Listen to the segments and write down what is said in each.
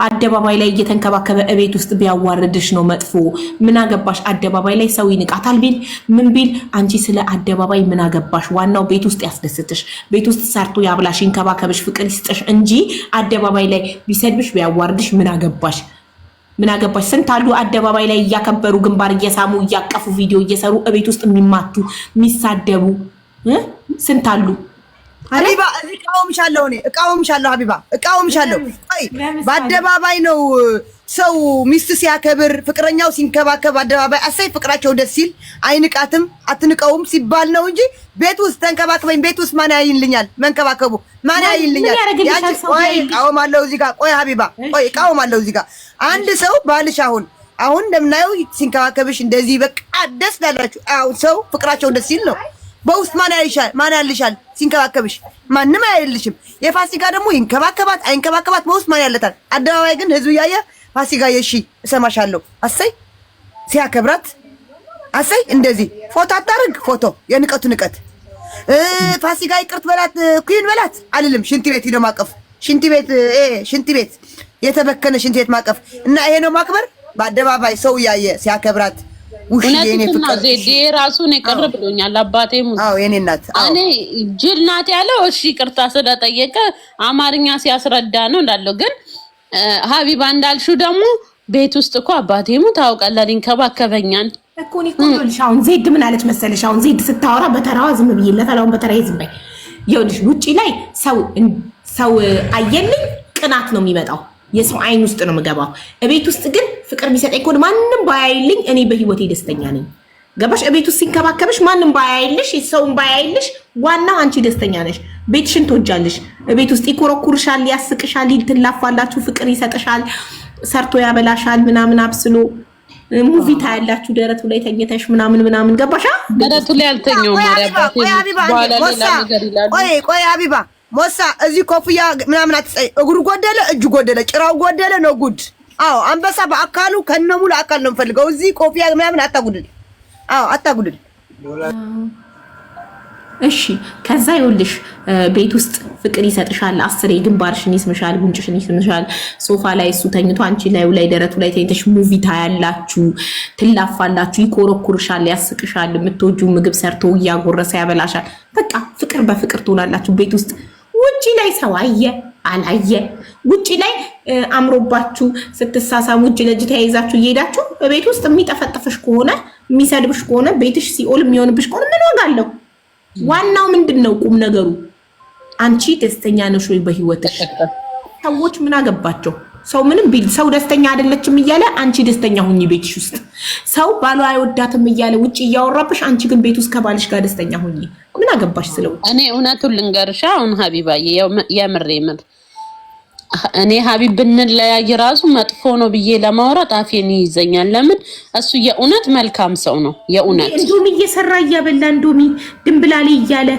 አደባባይ ላይ እየተንከባከበ እቤት ውስጥ ቢያዋርድሽ ነው መጥፎ። ምን አገባሽ? አደባባይ ላይ ሰው ይንቃታል ቢል ምን ቢል አንቺ ስለ አደባባይ ምን አገባሽ? ዋናው ቤት ውስጥ ያስደስትሽ፣ ቤት ውስጥ ሰርቶ ያብላሽ፣ ይንከባከብሽ፣ ፍቅር ይስጥሽ እንጂ አደባባይ ላይ ቢሰድብሽ ቢያዋርድሽ ምን አገባሽ? ምን አገባሽ? ስንት አሉ አደባባይ ላይ እያከበሩ ግንባር እየሳሙ እያቀፉ ቪዲዮ እየሰሩ እቤት ውስጥ የሚማቱ የሚሳደቡ ስንት አሉ። ሀቢባ እቃወምሻለሁ፣ እኔ እቃወምሻለሁ። ሀቢባ እቃወምሻለሁ። ቆይ በአደባባይ ነው ሰው ሚስት ሲያከብር ፍቅረኛው ሲንከባከብ አደባባይ አሳይ ፍቅራቸው ደስ ሲል አይንቃትም አትንቀውም ሲባል ነው እንጂ ቤት ውስጥ ተንከባከበኝ፣ ቤት ውስጥ ማን ያይልኛል? መንከባከቡ ማን ያይልኛል? ቆይ እቃወማለሁ እዚህ ጋር። ቆይ ሀቢባ ቆይ እቃወማለሁ እዚህ ጋር። አንድ ሰው ባልሽ አሁን አሁን እንደምናየው ሲንከባከብሽ እንደዚህ በቃ ደስ ላላችሁ አሁን ሰው ፍቅራቸው ደስ ሲል ነው። በውስጥ ማን ያይሻል? ማን ያልሻል? ሲንከባከብሽ ማንም አያይልሽም። የፋሲካ ደግሞ ይንከባከባት አይንከባከባት በውስጥ ማን ያለታል? አደባባይ ግን ህዝብ እያየ ፋሲካ የሺ እሰማሻለሁ፣ አሰይ ሲያከብራት፣ አሰይ እንደዚህ ፎቶ አታርግ፣ ፎቶ የንቀቱ ንቀት። ፋሲካ ይቅርት በላት queen በላት አልልም። ሽንት ቤት ሂዶ ማቀፍ፣ ሽንት ቤት ሽንት ቤት የተበከነ ሽንት ቤት ማቀፍ እና ይሄ ነው ማክበር። በአደባባይ ሰው እያየ ሲያከብራት እውነትሽን ነው ዜድ፣ ራሱ እኔ ቅር ብሎኛል። አባቴ ሙት የኔ እናት እኔ ጅል ናት ያለው እሺ፣ ይቅርታ ስለጠየቀ አማርኛ ሲያስረዳ ነው እንዳለው። ግን ሀቢባ እንዳልሽው ደግሞ ቤት ውስጥ እኮ አባቴ ሙት አውቃለሁ ይንከባከበኛል እኮ። እኔ እኮ ይኸውልሽ፣ አሁን ዜድ ምን አለች መሰለሽ? አሁን ዜድ ስታወራ በተራዋ ዝም ብዬ ለተራውን በተራዬ ዝም በይ። ይኸውልሽ ውጪ ላይ ሰው ሰው አየልኝ ቅናት ነው የሚመጣው። የሰው አይን ውስጥ ነው የምገባው። እቤት ውስጥ ግን ፍቅር የሚሰጠኝ ከሆነ ማንም ባያይልኝ እኔ በህይወቴ ደስተኛ ነኝ። ገባሽ? እቤት ውስጥ ሲንከባከብሽ ማንም ባያይልሽ፣ ሰውን ባያይልሽ፣ ዋናው አንቺ ደስተኛ ነሽ። ቤትሽን ትወጃለሽ። እቤት ውስጥ ይኮረኩርሻል፣ ያስቅሻል፣ ትላፋላችሁ፣ ፍቅር ይሰጥሻል፣ ሰርቶ ያበላሻል፣ ምናምን አብስሎ movie ታያላችሁ፣ ደረቱ ላይ ተኝተሽ ምናምን ምናምን። ገባሻ? ደረቱ ላይ አልተኛውም። ቆይ ቆይ ሀቢባ ሞሳ እዚህ ኮፍያ ምናምን አትጸይ። እግሩ ጎደለ፣ እጁ ጎደለ፣ ጭራው ጎደለ ነው ጉድ። አዎ አንበሳ በአካሉ ከነሙሉ አካል ነው የምፈልገው። እዚህ ኮፍያ ምናምን አታጉድል። አዎ አታጉድል። እሺ ከዛ ይኸውልሽ ቤት ውስጥ ፍቅር ይሰጥሻል። አስሬ ግንባርሽን ይስምሻል፣ ጉንጭሽን ይስምሻል። ሶፋ ላይ እሱ ተኝቶ አንቺ ላዩ ላይ ደረቱ ላይ ተኝተሽ movie ታያላችሁ፣ ትላፋላችሁ፣ ይኮረኩርሻል፣ ያስቅሻል። የምትወጂው ምግብ ሰርቶ እያጎረሰ ያበላሻል። በቃ ፍቅር በፍቅር ትሆናላችሁ ቤት ውስጥ። ውጪ ላይ ሰው አየ አላየ፣ ውጪ ላይ አምሮባችሁ ስትሳሳሙ እጅ ለእጅ ተያይዛችሁ እየሄዳችሁ ቤት ውስጥ የሚጠፈጥፍሽ ከሆነ፣ የሚሰድብሽ ከሆነ፣ ቤትሽ ሲኦል የሚሆንብሽ ከሆነ ምን ዋጋ አለው? ዋናው ምንድን ነው ቁም ነገሩ? አንቺ ደስተኛ ነሽ ወይ በህይወትሽ? ሰዎች ምን አገባቸው? ሰው ምንም ቢል ሰው ደስተኛ አይደለችም እያለ አንቺ ደስተኛ ሁኚ ቤትሽ ውስጥ። ሰው ባሏ አይወዳትም እያለ ውጭ እያወራብሽ፣ አንቺ ግን ቤት ውስጥ ከባልሽ ጋር ደስተኛ ሁኚ። ምን አገባሽ ስለ ውጭ? እኔ እውነቱን ልንገርሻ አሁን ሀቢባዬ የምር የምር እኔ ሀቢብ ብንለያይ ራሱ መጥፎ ነው ብዬ ለማውራት አፌን ይይዘኛል። ለምን እሱ የእውነት መልካም ሰው ነው። የእውነት እንዶሚ እየሰራ እያበላ እንዶሚ ድንብላሌ እያለ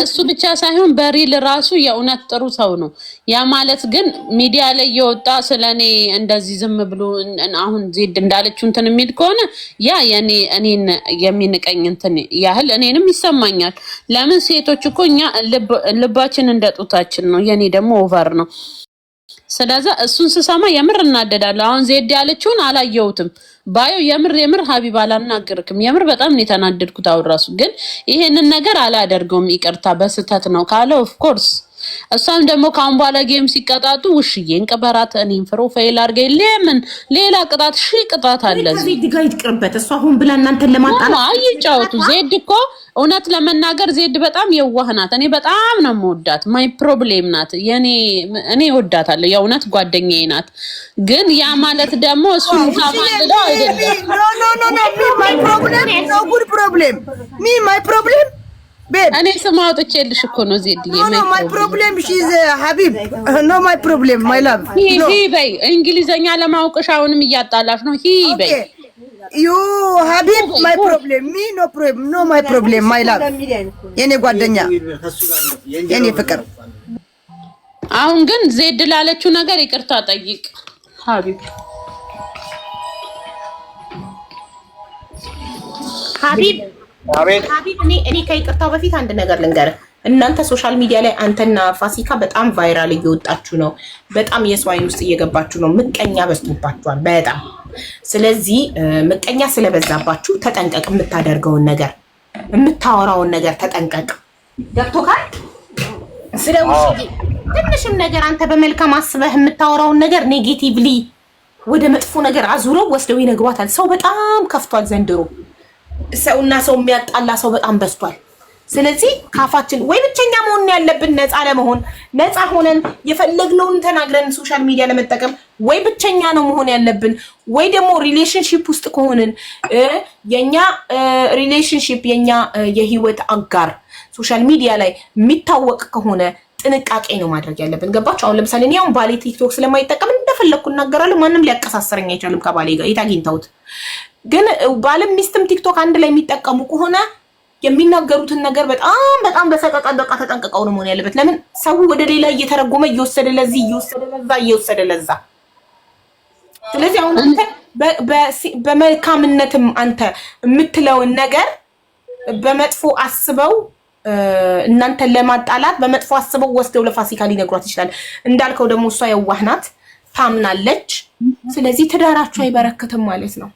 እሱ ብቻ ሳይሆን በ real ራሱ የእውነት ጥሩ ሰው ነው። ያ ማለት ግን ሚዲያ ላይ የወጣ ስለ እኔ እንደዚህ ዝም ብሎ አሁን ዜድ እንዳለችው እንትን የሚል ከሆነ ያ የኔ እኔን የሚንቀኝ እንትን ያህል እኔንም ይሰማኛል። ለምን ሴቶች እኮ እኛ ልባችን እንደ ጡታችን ነው። የኔ ደግሞ over ነው። ስለዛ እሱን ስሰማ የምር እናደዳለሁ። አሁን ዜድ ያለችውን አላየሁትም። ባየው የምር የምር ሀቢብ አላናገርክም። የምር በጣም ነው የተናደድኩት። አሁን ራሱ ግን ይሄንን ነገር አላደርገውም፣ ይቅርታ በስህተት ነው ካለ of course እሷም ደግሞ ከአሁን በኋላ game ሲቀጣጡ ውሽዬ እንቅበራት፣ እኔም profile አድርገኝ። ለምን ሌላ ቅጣት ሺህ ቅጣት አለ። ዜድ ጋር ይቅርበት። እሷ አሁን ብላ እናንተን ለማጣላት አይጫወቱ። ዜድ እኮ እውነት ለመናገር ዜድ በጣም የዋህ ናት። እኔ በጣም ነው የምወዳት። my problem ናት የኔ። እኔ እወዳታለሁ። የእውነት ጓደኛዬ ናት። ግን ያ ማለት ደግሞ እሱ ታማልለው አይደለም። No, no, no, no, me my problem no good problem, me my problem, babe. እኔ ስም አውጥቼልሽ እኮ ነው ዜድዬ። No, no, my problem, she's ሀቢብ, no my problem, my love. He he በይ። እንግሊዘኛ ለማውቅሽ አሁንም እያጣላሽ ነው። He በይ። You ሀቢብ my problem, me no problem, no my problem, my love, የኔ ጓደኛ የኔ ፍቅር። አሁን ግን ዜድ ላለችው ነገር ይቅርታ ጠይቅ ሀቢብ። ሀቢብ ሀቢብ፣ እኔ ከይቅርታው በፊት አንድ ነገር ልንገርህ። እናንተ social media ላይ አንተና ፋሲካ በጣም viral እየወጣችሁ ነው። በጣም የሰው አይን ውስጥ እየገባችሁ ነው። ምቀኛ በዝቶባችኋል በጣም። ስለዚህ ምቀኛ ስለበዛባችሁ ተጠንቀቅ። የምታደርገውን ነገር፣ የምታወራውን ነገር ተጠንቀቅ። ገብቶካል? ስለ ውሽዬ ትንሽም ነገር አንተ በመልካም አስበህ የምታወራውን ነገር negatively ወደ መጥፎ ነገር አዙረው ወስደው ይነግሯታል። ሰው በጣም ከፍቷል ዘንድሮ። ሰውና ሰው የሚያጣላ ሰው በጣም በዝቷል። ስለዚህ ካፋችን ወይ ብቸኛ መሆን ያለብን ነፃ ለመሆን፣ ነፃ ሆነን የፈለግነውን ተናግረን social media ለመጠቀም ወይ ብቸኛ ነው መሆን ያለብን፣ ወይ ደግሞ relationship ውስጥ ከሆንን የኛ relationship፣ የኛ የህይወት አጋር social media ላይ የሚታወቅ ከሆነ ጥንቃቄ ነው ማድረግ ያለብን። ገባችሁ? አሁን ለምሳሌ እኔ አሁን ባሌ ቲክቶክ ስለማይጠቀም እንደፈለግኩ እናገራለሁ። ማንም ሊያቀሳስረኝ አይቻልም ከባሌ ጋር የት አግኝተውት። ግን ባልም ሚስትም ቲክቶክ አንድ ላይ የሚጠቀሙ ከሆነ የሚናገሩትን ነገር በጣም በጣም በሰቀቀን በቃ ተጠንቅቀው ነው መሆን ያለበት። ለምን ሰው ወደ ሌላ እየተረጎመ እየወሰደ ለዚህ፣ እየወሰደ ለዛ፣ እየወሰደ ለዛ። ስለዚህ አሁን አንተ በመልካምነትም አንተ የምትለውን ነገር በመጥፎ አስበው እናንተን ለማጣላት በመጥፎ አስበው ወስደው ለፋሲካ ሊነግሯት ይችላል። እንዳልከው ደግሞ እሷ የዋህ ናት፣ ታምናለች። ስለዚህ ትዳራችሁ አይበረክትም ማለት ነው።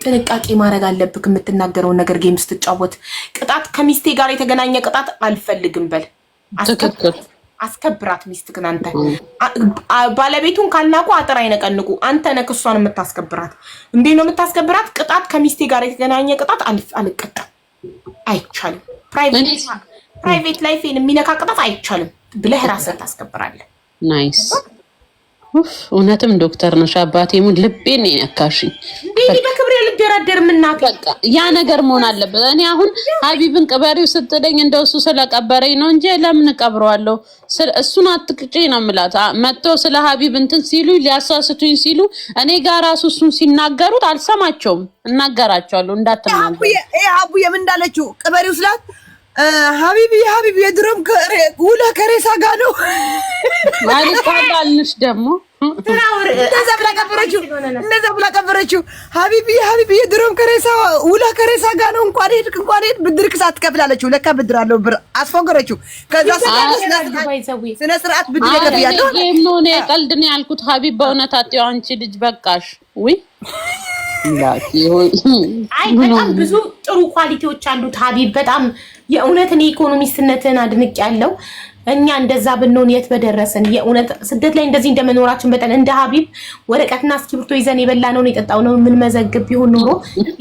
ጥንቃቄ ማድረግ አለብክ። የምትናገረውን ነገር game ስትጫወት ቅጣት ከሚስቴ ጋር የተገናኘ ቅጣት አልፈልግም በል። ትክክል። አስከብራት ሚስትክን። አንተ ባለቤቱን ካልናቁ አጥር አይነቀንቁ። አንተ ነህ እሷን የምታስከብራት። እንዴት ነው የምታስከብራት? ቅጣት ከሚስቴ ጋር የተገናኘ ቅጣት አልቀጣም፣ አይቻልም። Private life ኤን የሚነካ ቅጣት አይቻልም ብለህ ራስህን ታስከብራለህ። Nice። እውነትም ዶክተር ነሽ። አባቴ ሙን ልቤን ነው የነካሽኝ። እንዴ በክብሬ ልደራደርም እናቴ። በቃ ያ ነገር መሆን አለበት። እኔ አሁን ሀቢብን ቅበሪው ስትለኝ እንደው እሱ ስለቀበረኝ ነው እንጂ ለምን እቀብረዋለሁ? እሱን አትቅጪ ነው የምላት። መጥተው ስለ ሀቢብ እንትን ሲሉ፣ ሊያሳስቱኝ ሲሉ እኔ ጋር ራሱ እሱን ሲናገሩት አልሰማቸውም፣ እናገራቸዋለሁ እንዳትናገሩ። ሀቡዬ ምን እንዳለችው ቅበሪው ስላት ሀቢቢ ሀቢቢ የድሮም ውለህ ከሬሳ ጋር ነው አልጣላልሽ ደግሞ። እንደዛ ብላ ቀበረችው። እንደዛ ብላ ቀበረችው። ሀቢቢ ሀቢቢ የድሮም ከሬሳ ውለህ ከሬሳ ጋር ነው፣ እንኳን ሄድክ እንኳን ሄድክ ብድር ክሳት ትከፍላለችው። ለካ ብድር አለው፣ ብር አስፎገረችው። ከዛ ስነ ስርዓት ብድር ከፍያለሁ። Game ነው፣ እኔ ቀልድ ነው ያልኩት። ሀቢብ በእውነት አጥያው አንቺ ልጅ በቃሽ። ውይ። አይ በጣም ብዙ ጥሩ quality ዎች አሉት ሀቢብ። በጣም የእውነት እኔ ኢኮኖሚስትነትን አድንቅ ያለው። እኛ እንደዛ ብንሆን የት በደረስን። የእውነት ስደት ላይ እንደዚህ እንደመኖራችን በጠን እንደ ሀቢብ ወረቀትና እስክሪብቶ ይዘን የበላነውን የጠጣነውን የምንመዘግብ ቢሆን ኖሮ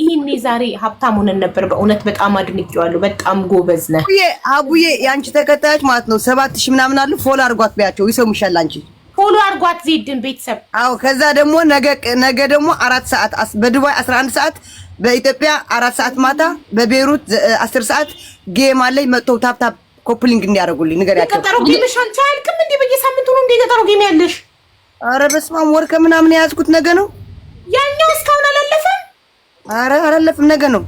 ይህኔ ዛሬ ሀብታም ሆነን ነበር። በእውነት በጣም አድንቄዋለሁ። በጣም ጎበዝ ነህ። አቡዬ የአንቺ ተከታዮች ማለት ነው 7,000 ምናምን አሉ። Follow አድርጓት ቢያቸው ይሰሙሻል። አንቺ Follow አድርጓት ዜድን ቤተሰብ። አዎ፣ ከዛ ደግሞ ነገ ነገ ደግሞ 4 ሰዓት በዱባይ 11 ሰዓት፣ በኢትዮጵያ 4 ሰዓት ማታ፣ በቤሩት 10 ሰዓት game አለኝ። መጥተው tap tap copy link እንዲያደርጉልኝ ንገሪያቸው። የቀጠሮ game ሽ አንቺ አያልቅም እንዴ? በየሳምንቱ ነው እንዴ የቀጠሮ game ያለሽ? አረ በስመ አብ፣ ወር ከምናምን የያዝኩት ነገ ነው። ያኛው እስካሁን አላለፈም። አረ አላለፈም፣ ነገ ነው።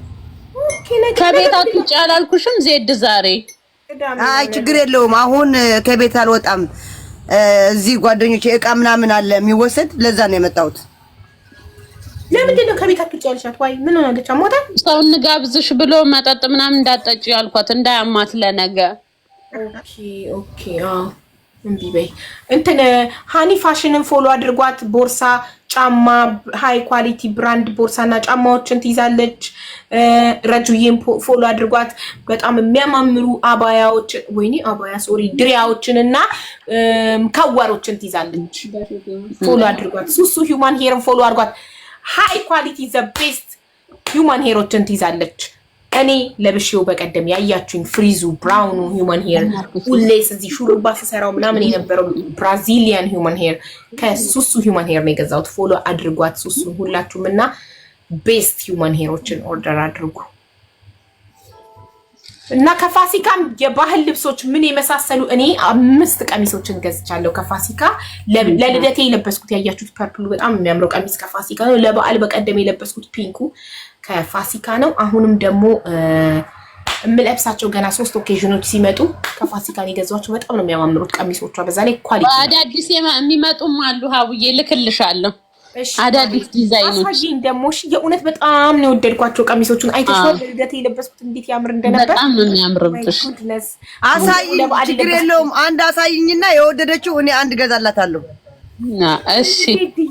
Okay፣ ነገ። ከቤት አትውጪ አላልኩሽም ዜድ ዛሬ? አይ ችግር የለውም። አሁን ከቤት አልወጣም። እዚህ ጓደኞቼ እቃ ምናምን አለ የሚወሰድ፣ ለዛ ነው የመጣሁት። ለምንድን ነው ከቤት አትውጪ ያልሻት? ዋይ ምን ሆናለች? አሞታል? ሰው እንጋብዝሽ ብሎ መጠጥ ምናምን እንዳጠጪ ያልኳት እንዳያማት ለነገ። Okay፣ አዎ እምቢ በይ። እንትን ሃኒ ፋሽንን follow አድርጓት። ቦርሳ፣ ጫማ፣ high quality brand ቦርሳና ጫማዎችን ትይዛለች። ረጁዬን follow አድርጓት። በጣም የሚያማምሩ አባያዎችን፣ ወይኔ አባያ sorry፣ ድሪያዎችን እና ካዋሮችን ትይዛለች። Follow አድርጓት። ሱሱ human hair ን follow አድርጓት። High quality the best human hair ኦችን ትይዛለች። እኔ ለብሼው በቀደም ያያችሁኝ ፍሪዙ brown ኑ human hair፣ ሁሌ እዚህ ሹሩባ ስሰራው ምናምን የነበረው Brazilian human hair ከሱሱ human hair ነው የገዛሁት። Follow አድርጓት ሱሱን ሁላችሁም እና best human hair ኦችን order አድርጉ። እና ከፋሲካም የባህል ልብሶች ምን የመሳሰሉ እኔ አምስት ቀሚሶችን ገዝቻለሁ ከፋሲካ። ለልደቴ የለበስኩት ያያችሁት purple ኡ በጣም የሚያምረው ቀሚስ ከፋሲካ ነው። ለበዓል በቀደም የለበስኩት pink ኡ ከፋሲካ ነው። አሁንም ደግሞ የምለብሳቸው ገና ሶስት occasion ኖች ሲመጡ ከፋሲካ ነው የገዛኋቸው። በጣም ነው የሚያማምሩት ቀሚሶቿ። በዛ ላይ quality። አዳዲስ የሚመጡም አሉ ሀቡዬ፣ ልክልሻለሁ። እሺ። አዳዲስ ዲዛይኖች። አሳየኝ ደግሞ። እሺ፣ የእውነት በጣም ነው የወደድኳቸው ቀሚሶቹን። አይተሽዋል? ልደቴ የለበስኩት እንዴት ያምር እንደነበር። በጣም ነው የሚያምርብሽ። Goodness. አሳይኝ፣ ችግር የለውም። አንድ አሳይኝና የወደደችው እኔ አንድ ገዛላታለሁ። እሺ።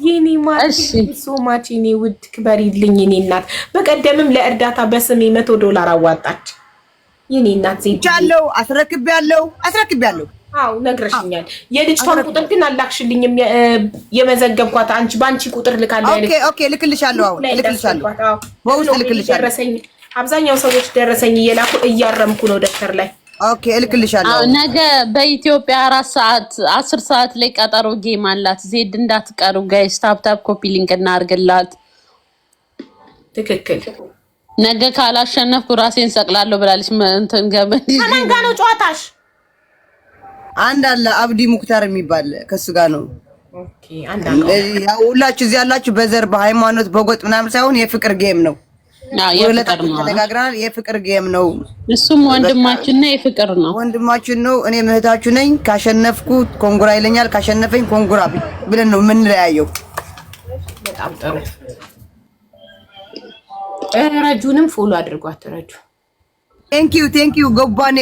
የኔ ማር፣ እሺ። So much የኔ ውድ፣ ክበሪልኝ የኔ እናት። በቀደምም ለእርዳታ በስሜ 100 ዶላር አዋጣች የኔ እናት ዜድ። ቻለው፣ አስረክቤያለሁ፣ አስረክቤያለሁ። አዎ፣ ነግረሽኛል። የልጅቷን ቁጥር ግን አላክሽልኝም። የመዘገብኳት አንቺ በአንቺ ቁጥር ልካለ። Okay፣ ልክልሻለሁ። አሁን ልክልሻለሁ፣ በውስጥ ልክልሻለሁ። ደረሰኝ አብዛኛው ሰዎች ደረሰኝ እየላኩ እያረምኩ ነው ደብተር ላይ። Okay፣ እልክልሻለሁ። አዎ፣ ነገ በኢትዮጵያ 4 ሰዓት 10 ሰዓት ላይ ቀጠሮ game አላት ዜድ። እንዳትቀሩ guys። Tap tap, copy link እናድርግላት። ትክክል። ነገ ካላሸነፍኩ ራሴን ሰቅላለሁ ብላለች። እንትን ገመድ። ከማን ጋር ነው ጨዋታሽ? አንድ አለ አብዲ ሙክታር የሚባል፣ ከሱ ጋር ነው። Okay፣ አንድ አውቀው። ያው ሁላችሁ እዚህ ያላችሁ በዘር፣ በሃይማኖት፣ በጎጥ ምናምን ሳይሆን የፍቅር game ነው። አዎ፣ የፍቅር ሁለታችን ነው። ተነጋግረናል። የፍቅር game ነው። እሱም ወንድማችን ነው፣ የፍቅር ነው። ወንድማችን ነው፣ እኔ እህታችሁ ነኝ። ካሸነፍኩ congra ይለኛል፣ ካሸነፈኝ congra ብለን ነው የምንለያየው። በጣም ጥሩ። ረጁንም follow አድርጓት ረጁ። Thank you, thank you ገባኔ።